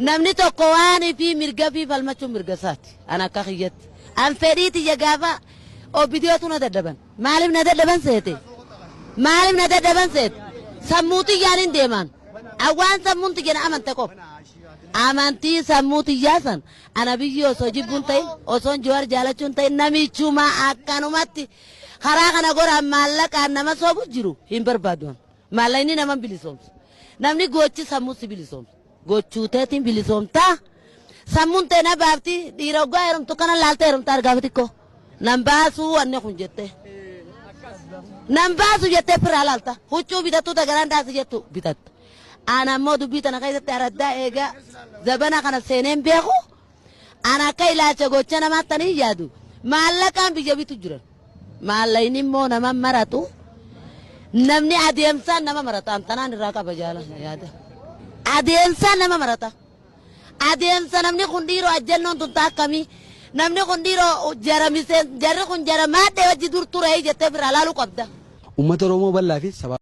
Namni tokko waan fi mirga fi falmachuun mirga isaati. An akka kiyyatti. An fedhii tiyya gaafa OPDOtu na dadhaban. Maaliif na dadhaban seete? Maaliif na dadhaban seete? Sammuu tiyyaan hin deemaan. An waan sammuun tiyya na amante qofa. Amantii sammuu tiyyaa san ana biyyi osoo jibbuun ta'in, osoon Jawaar jaalachuun ta'in, namichuma akkanumatti karaa kana goraan maallaqaan nama sobu jiru hin barbaadu. Maallaqni nama hin bilisoomsu. Namni gochi sammuu si bilisoomsu. Gochuu teetiin bilisoomtaa. Sammuun tee na baafti, dhiira oggaa heerumtu kana laaltee heerumta argaa xiqqoo. Nan baasuu wanni kun jettee. Nan baasu jettee firaa laalta. Huccuu bitattuu tagaraan daasi jettu bitatta. Ana ammoo dubbii tana keessatti araddaa eegaa zabana kana seeneen beeku. Ana akka ilaalcha gocha namaatti hin yaadu. Maallaqaan biyya bitu jiran. Maallaqni immoo nama maratu. Namni adeemsaan nama marata. Antanaan irraa qaba jaala yaada. Adeemsaan nama marata. Adeemsa namni kun dhiiroo ajjannoon tun akkamii? Namni kun dhiiroo jara miseen jarri kun jara maadhee wajji dur ture jettee biraa laaluu qabda. Uummata Oromoo bal'aa fi saba